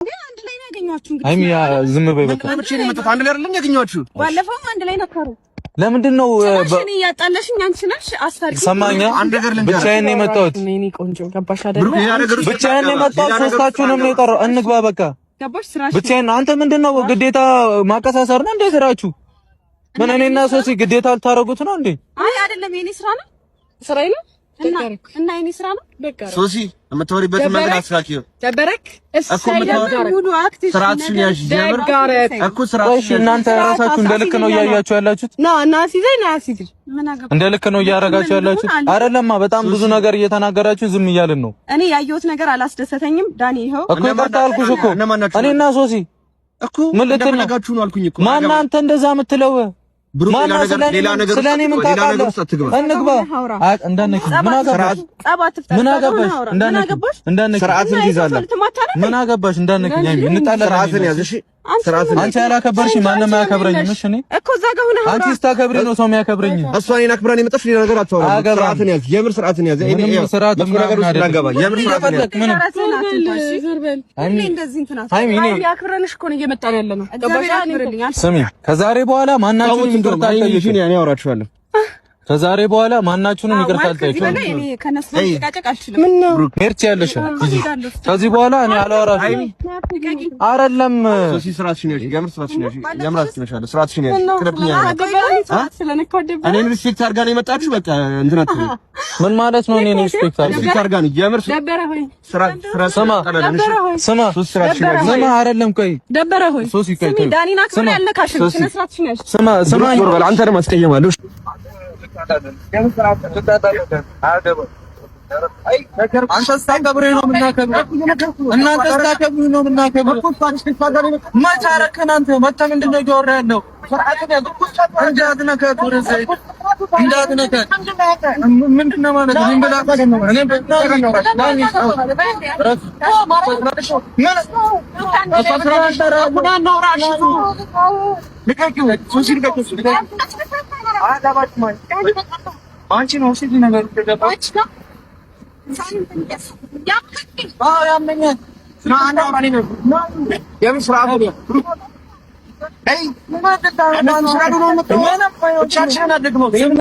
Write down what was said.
አንድ ላይ ነው ያገኘኋችሁ። እንግዲህ ሃይሚ ዝም በይ በቃ። መቼ ነው የመጣሁት? አንድ ላይ አይደለም ያገኘኋችሁ? ባለፈውም አንድ ላይ ነበሩ። ለምንድን ነው ጭራሽ እኔ እያጣለሽኝ አንቺ ነሽ አስታርቂ። ሰማኛ? አንድ ነገር ልንገርህ። ብቻዬን ነው የመጣሁት። እኔ ቆንጆ ገባሽ አይደለ? ብሩክ፣ ሌላ ነገር ውስጥ ብቻዬን ነው የመጣሁት። ሌላ ነገር ውስጥ ሶስታችሁንም ነው የጠራው። እንግባ በቃ። ገባሽ? ስራሽ ብቻዬን። አንተ ምንድን ነው ግዴታ ማቀሳሰር ነው እንዴ ስራችሁ? ምን እኔና ሶሲ ግዴታ ልታረጉት ነው እንዴ? አይ አይደለም፣ የኔ ስራ ነው ስራዬ ነው እና እና የኔ ስራ ነው። በቃ ሶሲ የምታወሪበትን መንገድ አስተካክዪው ደበረክ እኮ የምታወሪው ሙሉ act ስርዓትሽን ያዥ። የምር ደጋረክ እኮ ስርዓትሽን እሺ እናንተ ራሳችሁ እንደ ልክ ነው እያያችሁ ያላችሁት? ና ና ሲዘኝ ና ሲዝኝ ምን አገባ እንደ ልክ ነው እያረጋችሁ ያላችሁት? አይደለማ። በጣም ብዙ ነገር እየተናገራችሁ ዝም እያልን ነው እኔ ያየሁት ነገር አላስደሰተኝም። ዳኒ ይኸው እኮ ይቅርታ አልኩሽ እኮ እነማን ናችሁ? እኔና ሶሲ እኮ ምን ልትል ነው? እንደፈለጋችሁ ነው አልኩኝ እኮ። ማን አንተ እንደዛ የምትለው? ብሩክ ሌላ ማን ነገር ሌላ ነገር ስለኔ ምን ሌላ ነገር ታውቃለህ? ውስጥ አትግባ። እንግባ። አይ እንዳነኪ ምን አገባሽ? ጸብ አትፍጠር። ምን አገባሽ? እንዳነኪ እንዳነኪ ስርዓትን ትይዛለህ። ምን አገባሽ? እንዳነኪ ያሚ እንጣላለን። ስርዓትን ያዝ እሺ። ስርዓትን አንቺ ያላከበርሽ ማንም አያከብረኝም። እሺ እኔ እኮ እዛ ጋር ሆነህ አንቺ ስታከብሪ ነው ሰው የሚያከብረኝ። እሷ እኔን አክብራን የመጣች ሌላ ነገር አታወራም። አያገባም። ስርዓትን ያዝ፣ የምር ስርዓትን ያዝ። እኔ ምንም ያው ስርዓት መጥፎ ነገር ውስጥ ምናምን እንዳንገባ የምር ስርዓትን ያዝ። ምንም ዞር በል። ሃይሚ እንደዚህ እንትን አትበል። ሃይሚ እኔ አክብረንሽ እኮ ነው እየመጣን ያለ ነው። እግዚአብሔር ያክብርልኝ። ስሚ፣ ከዛሬ በኋላ ማናችሁንም ይቅርታ አልጠይቅም። እኔ አወራችኋለሁ። ከዛሬ በኋላ ማናችሁንም ይቅርታ ማለት ከዚህ አልጠይቅም። በላይ እኔ ከነሱ ጋር መጨቃጨቅ አልችልም። ምን ነው ሜርች ያለሽ ከዚህ በኋላ እኔ አላወራሽም። አይደለም ሶሲ ስርዓትሽን ያዥ፣ የምር ስርዓትሽን ያዥ። የምር አስችልሻለሁ። ስርዓትሽን ያዥ። ትለብኛለሽ። ስለነካው ደበረክ? እኔን respect አድርጋ ነው የመጣችሁ። በቃ እንትን አትበይ። ምን ማለት ነው? እኔን respect አድርጊ። respect አድርጋ ነው የምር ደበረ ሆይ ስራ ስማ ደበረ ሆይ ስማ ሶሲ ስርዓትሽን ያዥ። ስማ፣ አይደለም ቆይ ደበረ ሆይ ሶሲ ቆይ ስሚ ቆይ ዳኒን አክብሬ ስማ አልነካሽም። ስነ ስርዓትሽን ያዥ። ስማ ስማ ብሩክ ዞር በል አንተ ደግሞ አስቀየማለሁ። አንተ ስታከብረኝ ነው የምናከብረው። እናንተ ስታከብሩኝ ነው የምናከብረው። መች አደረግህን አንተ? መተህ ምንድን ነው እያወራህ ያለው? እንዳትነካት፣ ወደዛ እንዳትነካት። ምንድን ነው ማለት ነው? እኔም ብላ እኔም ብላ አንቺ ነው እሺ፣ ነገር ገባች? ያመኛል። የምር ስርዓቱን ያዝ።